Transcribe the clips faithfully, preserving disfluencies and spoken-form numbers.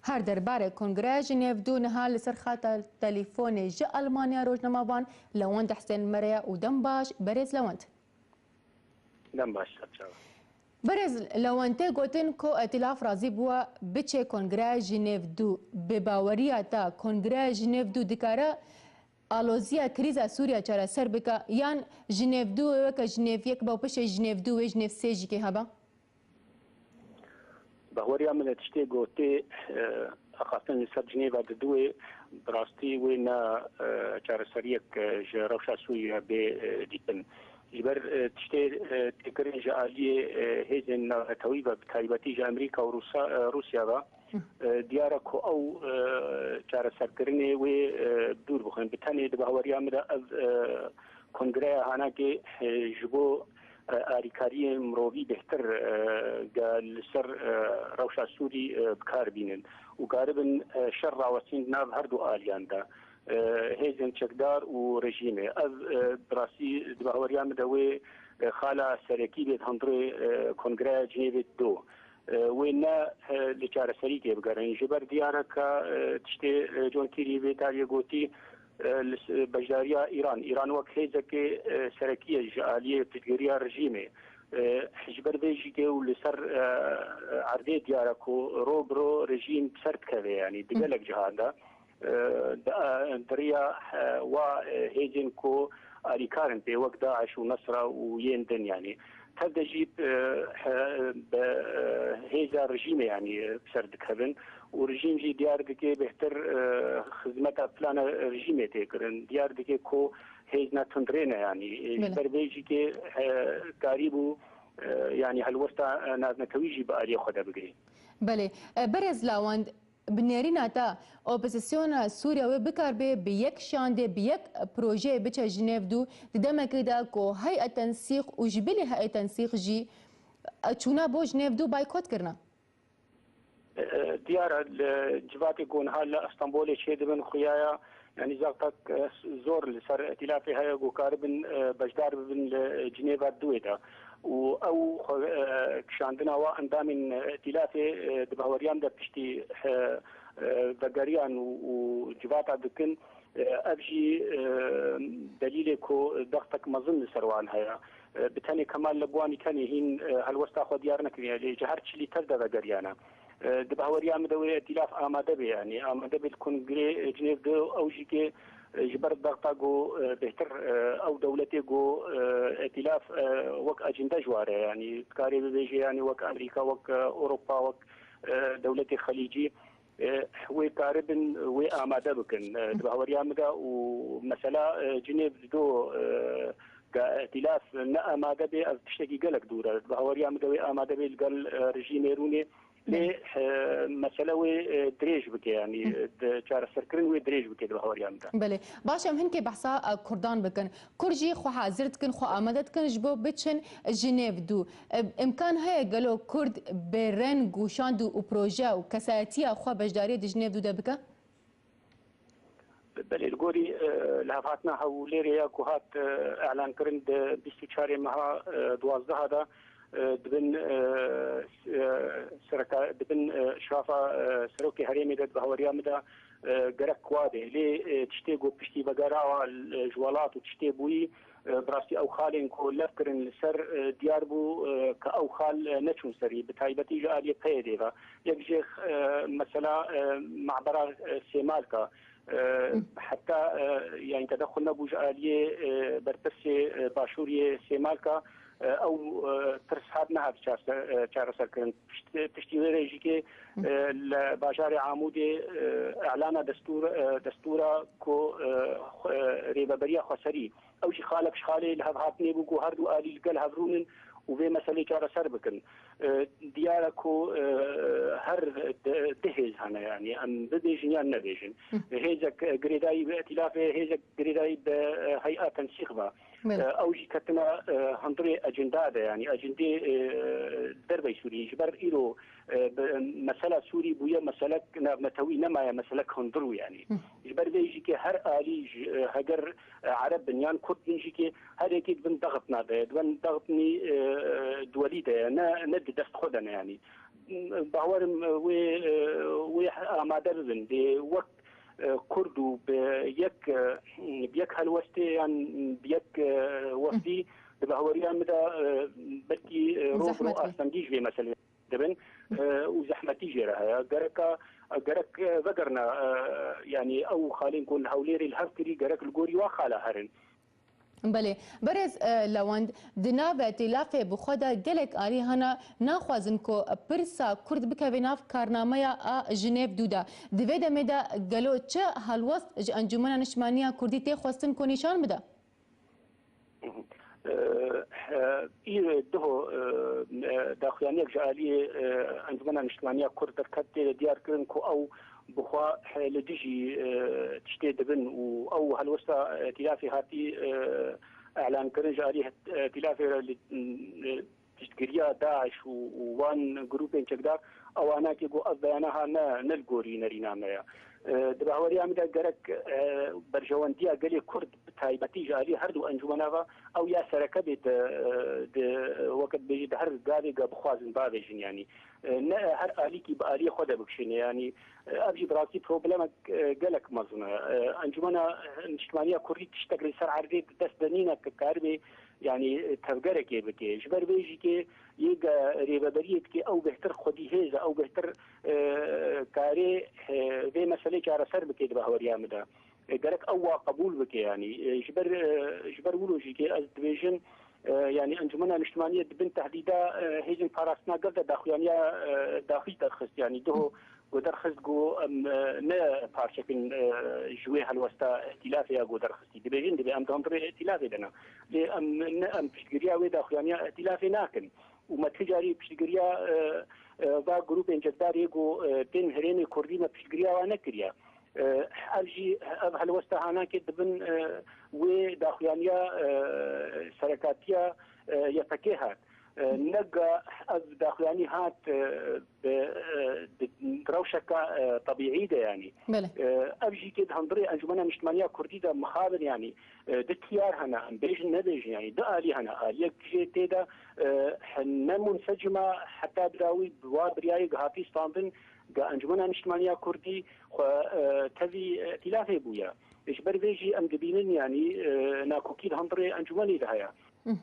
Her derbarê Kongreya Jinêv du niha li ser xeta telîfonê ji Almanya rojnamevan Lewend Husên me re ye û dem baş, berêz Lewend. Dem baş, serçawa. Berêz Lewend, tê gotin ku Îtîlaf razî bûye biçe Kongreya Jinêv du. Bi baweriya te Kongreya Jinêv du dikare aloziya krîza Sûriya çareser bike, yan Jinêv du wê weke Jinêv yek be û piştê Jinêv du wê Jinêv sê jî kê hebe? Baweriya min e tiştê gotê, e, axaftin li ser Cinêva di duê, bi rastî wê ne, e, çareseriyek, e, ji rewşa Sûriye bê, e, dîtin. Ji ber, e, tiştê, e, têkirin ji aliyê, e, hêzên navnetewî ve, bi taybetî ji Amerîka û Rûsa-, e, Rûsya ve, e, diyar e ku ew, e, çareserkirinê wê, e, dûr bixin. Bi tenê di baweriya min de ev, e, kongreya hanakê, e, ji bo, e, alîkariyên mirovî bêhtir, e, ge li ser, e, rewşa Sûrî, e, bi kar bînin û karibin, e, şer rawestîn di nav her du aliyan de, e, hêzên çekdar û rejîmê. Ev, e, bi rastî di baweriya min de wê, e, xala serekî bê di hundirê, e, Kongreya Cinêvê do. E, wê ne, e, li çareserîkê bigerin. Ji ber diyar e ka, e, tiştê, e, John Kerry vê tariyê gotî, e, li s-, beşdariya Îran. Îran wek hêzekê, e, serekî ye ji aliyê piştgiriya rejîmê. E, ji ber vê jî ke û li ser, e, erdê diyar e ku ro bi ro rejîm bi ser dikeve, yanî di gelek cihan de, e, di, e, di riya, e, wa, e, hêzên ku alîkar in pê wek DAIŞ û Nesra û yên din, yanî tev de jî, e, he-, bi, e, hêza rejîmê, yanî, e, bi ser dikevin û rejîm jî diyar dike bêhtir, e, xizmeta plana rejîmê tê kirin. Diyar dike ku hêz ne tundrê ne, yanî, e, ji Belê. ber vê jî ke, e, karîbû, e, yanî helwesta, e, navnetewî jî bi aliyê xwe de bigirî. Belê. E, berêz Lawend, bi nêrîna te, opozisyona Sûriye wê bikaribê bi yek şandê, bi yek projeyê biçe Jinêv du, di demekê de ku heyet tensîq û ji bilî heyet tensîq jî, e, çûna bo Jinêv du baykot kirine? E, diyar e, li civatê ku niha li Stenbolê çêdibin xuya ya, yanî zextek, e, zor li ser îtîlafê heye ku karibin, e, beşdar bibin li Cinêva duê de. Û ew xwe, e, kişandina wa endamên îtîlafê, e, di baweriya min de piştî, e, e, vegeriyan û, û civata dikin, e, ev jî, e, delîlê ku dextek mezin li ser wan heye. E, bi tenê Kemal Lebwanî tenê hîn, e, helwesta xwe diyar nekiriye, lê ji her çilî tev de vegeriyane. E, di baweriya min de wê îtîlaf amade be, yanî amade be li kongrê, e, Cinêv de ew jî ke, e, ji ber dexta ku, e, bêhtir, e, ew dewletê ku, e, îtîlaf, e, wek ecinde ji ware, yanî dikarê bibêje, yanî wek Amerîka, wek, e, Ewropa, wek, e, dewletê xelîcî, e, wê karibin wê amade bikin. E, di baweriya min de û mesela, e, Cinêv do, e, ke îtîlaf ne amade be, ev tiştekî gelek dûr e. Di baweriya min de wê amade be li gel, e, rejîmê rûnê. Lê, e, mesele wê, e, dirêj bike, yanî, e, di çareserkirin wê dirêj bike di baweriya min de. Belê. Baş, em hinkê behsa, e, Kurdan bikin. Kurd jî xwe hazir dikin, xwe amade dikin ji bo biçin Jinêv du. E, îmkan heye gelo Kurd bi reng û şand û proje û kesayetiya xwe beşdariyê di Jinêv du de bike? Belê, li gorî, e, lihevhatina Hewlêrê ya ku hat, e, elankirin di bîst û çarê meha, e, duwazdeh de, e, dibin, e, s-, e, sereka-, dibin, e, şafa, e, serokê herêmê de di baweriya min de, e, gerek wa bê. Lê, e, tiştê ku piştî vegera wa, e, ji welat û tiştê bûyî, e, bi rastî ew xalên ku lev kirin li ser, e, diyar bû, e, ke ew xal, e, neçûn serî, bi taybetî ji aliyê P Y D'ê ve. Yek jê, e, mesela, e, mabera, e, Sêmalka, e, heta, e, yanî tedexul nebû ji aliyê, e, berpirsê, e, Başûriyê Sêmalka, e, ew, e, pirs hat nehat çarse-, e, çareserkirin. Pişt-, piştî wê rê jî ke, e, li bajarê Amûdê, e, elana destûr, e, destûra ku, e, xwe, e, rêveberiya xweserî, ew jî xalek ji xalê lihevhatinê bû ku her du alî li gel hev rûnin û vê meselê çareser bikin. E, diyar e ku, e, her di-, du hêz hene, yanî em bibêjin yan nebêjin. Hêzek, e, girêdayî bi îtîlafê, hêzek girêdayî bi, e, hey'a tensîq ve. Belê. E, ew jî ketine, e, hundirê ecenda de, yanî ecendê, e, dervey Sûriyê. Ji ber îro, e, bi, mesela Sûrî bûye meselek navnetewî, nemaye meselek hundir û, yanî. Ji ber vê jî ke her alî ji, e, heger, e, Ereb bin yan Kurd bin jî ke her yekê di bin dexitna de ye, di bin dexitnî, e, e, duwelî de ye, ne, ne di dest xwe de ne, yanî. Bawerim wê, wê amade bibin. Dê wek Kurd û bi yek, bi yek helwestê yan bi yek wefdî di bahweriya min de belkî rov bi rov astengî ji vê meselê dibin û zehmetî jê re heye. Gereka, gerek vegerine, yanî ew xalên ku li Hewlêrê li hev kirî gerek li gorî wa xala herin. Belê. Berêz, e, Lewend, di nav îtîlafê bi xwe de gelek alî hene naxwazin ku pirsa Kurd bikeve nav karnameya a Jinêv du de. Di vê demê de gelo çi helwest ji Encûmena Niştimanî ya Kurdî tê xwestin ku nîşan bide? E, e, îro duho, e, e, daxuyaniyek ji aliyê, e, Encûmena Niştimanî ya Kurd derket, tê de diyar kirin ku ew bi xwe, e, li dijî, e, tiştê dibin û ew helwesta, e, îtîlafê hatî, e, elan kirin ji alî het-, e, îtîlafê re li, e, piştgiriya DAIŞ û, û wan grûpên çekdar, ew anakê ku ev beyana ha ne, ne li gorî nerîna me ye. E, di bahweriya min de gerek, e, berjewendiya gelê Kurd bi taybetî ji alî her du encûmena ve, ew ya sereke bê di, e, di, weke dibêjî di her gavê ge bixwazin bavêjin, yanî, e, ne her alîkî bi aliyê xwe de bikişîne, yanî, e, ev jî bi rastî problemek, e, gelek mezin e. E, Encûmena Niştimanî ya Kurdî tiştek li ser erdê di dest de nîne ke karibê, yanî, e, tevgerekê bike. Ji ber vê jî ke yê ge rêveberiyê dike, ew bêhtir xwedî hêz e, ew bêhtir, e, karê, e, vê meselê çareser bike di bahweriya min de. E, gerek ew wa qebûl bike, yanî, e, ji ber, e, ji ber wilo jî ke ez dibêjim, e, yanî Encûmena Niştimanî di bin tehdîda, e, hêzên parastina gel de daxuyaniya, e, daxuyanî derxist, yanî duho ku derxist ku em, e, ne parçekin, e, ji wê helwesta îtîlafê ya ku derxistî. Dibêjin, dibê em di hundirê îtîlafê de ne. Lê em ne, em piştgiriya wê daxuyaniya îtîlafê nakin. Û me ti carî piştgiriya, e, e, va grûpên cekdarê ku, e, tên herêmê Kurdî me piştgiriya wan nekiriye. E, ev jî, ev helwesta hanakê dibin, e, wê daxuyaniya, e, serekatiya, e, Y P G hat. E, nega ev daxuyanî hat, e, bi, e, di, di rewşeka, e, tebîî de, yanî. Belê. E, ev jî ke di hundirê Encûmena Niştimanî ya Kurdî de mixabin, yanî, e, di tiyar hene, em bêjin nebêjin, yanî, di alî hene, aliyek jê tê de, e, ne munsecim e, heta bi dawî bi wa biryarê ge hatî standin, ge Encûmena Niştimanî ya Kurdî xwe, e, tevî, e, îtîlafê bûye. Ji ber vê jî em dibînin, yanî, e, nakokî di hundirê encûmenê de heye. Hı.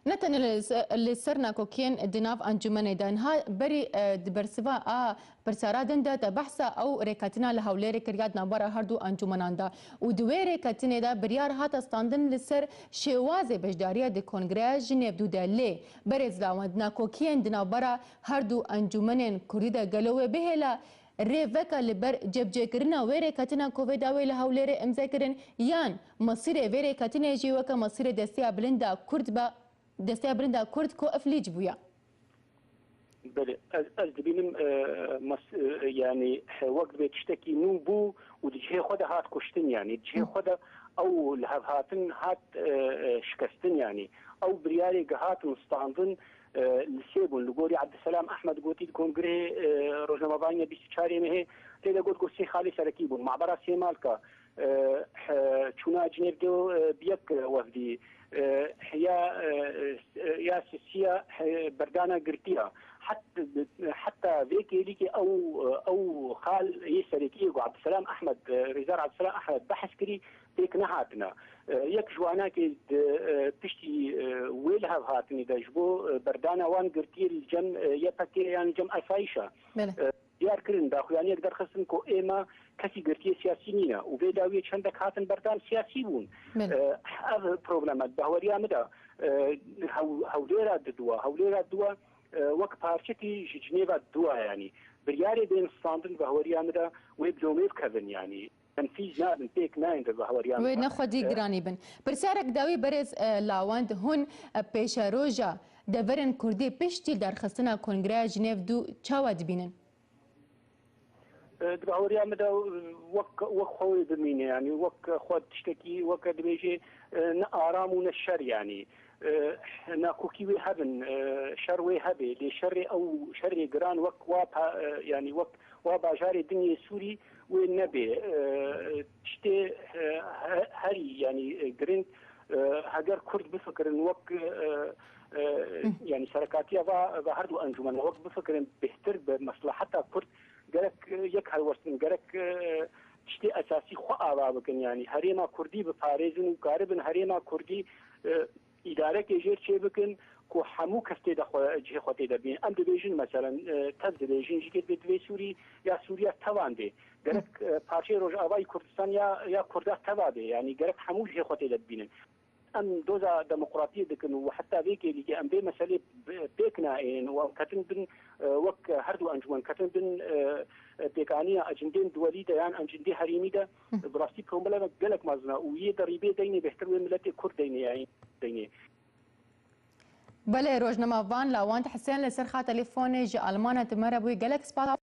Ne tenê li se-, li ser nakokiyên di nav encûmenê de, niha berî, e, di bersiva a pirsara din de te behsa ew rêketina li Hewlêrê kiriya di navbera her du encûmenan de û di wê rêketinê de biryar hate standin li ser şêwazê beşdariya di Kongreya Jinêv du de. Lê berêz Lawend, nakokiyên di navbera her du encûmenên Kurdî de gelo wê bihêle rê veke li ber cebcêkirina wê rêketina ku vê dawê li Hewlêrê îmze kirin, yan mesîrê vê rêketinê jî weke mesîrê desteya bilind a Kurd be, desteya bilind a Kurd ku iflîc bûye? Belê, ez, ez dibînim, e, mes-, e, yanî, e, wek dibê tiştekî nû bû û di cihê xwe de hat kuştin, yanî di cihê xwe de ew li hev hatin hat, e, e, şikestin, yanî ew biryarê ge hatin standin, e, li sê bûn. Li gorî Abdulselam Ahmed gotî di kongreyê, e, rojnamevaniyê bîst û çarê mehê, tê de got ku sê xalê serekî bûn. Mabera Sêmalka, e, he, çûna Cinêv de, e, bi yek wefdî, e, ya, e, e, ya sisiya, he, berdana girtiya. Het-, heta vê kêlîkê ew, ew xal yê serekî ku Abdulselam Ahmed, e, Rêzdar Abdulselam Ahmed behs kirî, pêk nehatine. E, yek ji wanakê di, e, piştî, e, wê li hev hatinê de ji bo, e, berdana wan girtiyê li cem, e, Y P G yan li cem asayişa. Belê. E, diyar kirin, daxuyaniyek derxistin ku ê me kesî girtiyê siyasî nîne û vê dawiyê çendek hatin berdan siyasî bûn. Belê. E, ev problem e, di bahweriya min de, e, hew-, Hewlêra diduwa, Hewlêra duwa, e, wek parçekî ji Cinêva duwa, yanî biryarê bên standin, bahweriya min de wê bi lomê bikevin, yanî. Tenfîz nabin, pêk nayên di bahweriya min Wê de. Ne xwedî E, giranî bin. Pirsyarek dawî berêz, e, Lawend, hûn, e, pêşeroja deverên Kurdî piştî derxistina Kongreya Jinêv du çawa dibînin? E, di bahweriya min de, e, wek, wek xwe wê bimîne, yanî wek xwe tiştekî, weke dibêjê, e, ne aram û ne şer, yanî, e, nakokî wê hebin, e, şer wê hebê, lê şerê ew, şerê giran wek wa pa-, e, yanî wek wa bajarê din yê Sûrî wê nebê. E, tiştê, e, he-, herî, yanî, e, giring, E, heger Kurd bifikirin wek, e, e, yani serekatiya va, va her du encûmena wek bifikirin bêhtir bi mesleheta Kurd gerek, e, yek helwestin, gerek, e, tiştê esasî xwe ava bikin. Yani herêma Kurdî biparêzin û karibin herêma Kurdî, e, îdarekê jêr çêbikin ku hemû kes tê de xwe, cihê xwe tê de bînin. Em dibêjin, meselen, e, tev dibêjin, jî dê divê Sûrî ya Sûriya tevan bê. Gerek, e, parçeyê Rojavayî Kurdistan ya, ya Kurda teva bê. Yani gerek hemû cihê xwe tê de bibînin. Em doza demokratiyê dikin û heta vê kêlîkê em vê meselê bi-, pêk naênin û em ketin bin, e, wek her du encûmen ketin bin, e, e, pêkaniya ecindên duwelî de yan ecindê herêmî de, bi rastî probleme gelek mezin e û yê derîbê deynê bêhtir wê miletê Kurd deynê, yani deynê. Belê, rojnamevan Lawand Hisên li ser xeta telefonê ji Almanya di me re bûyî. Gelek spas.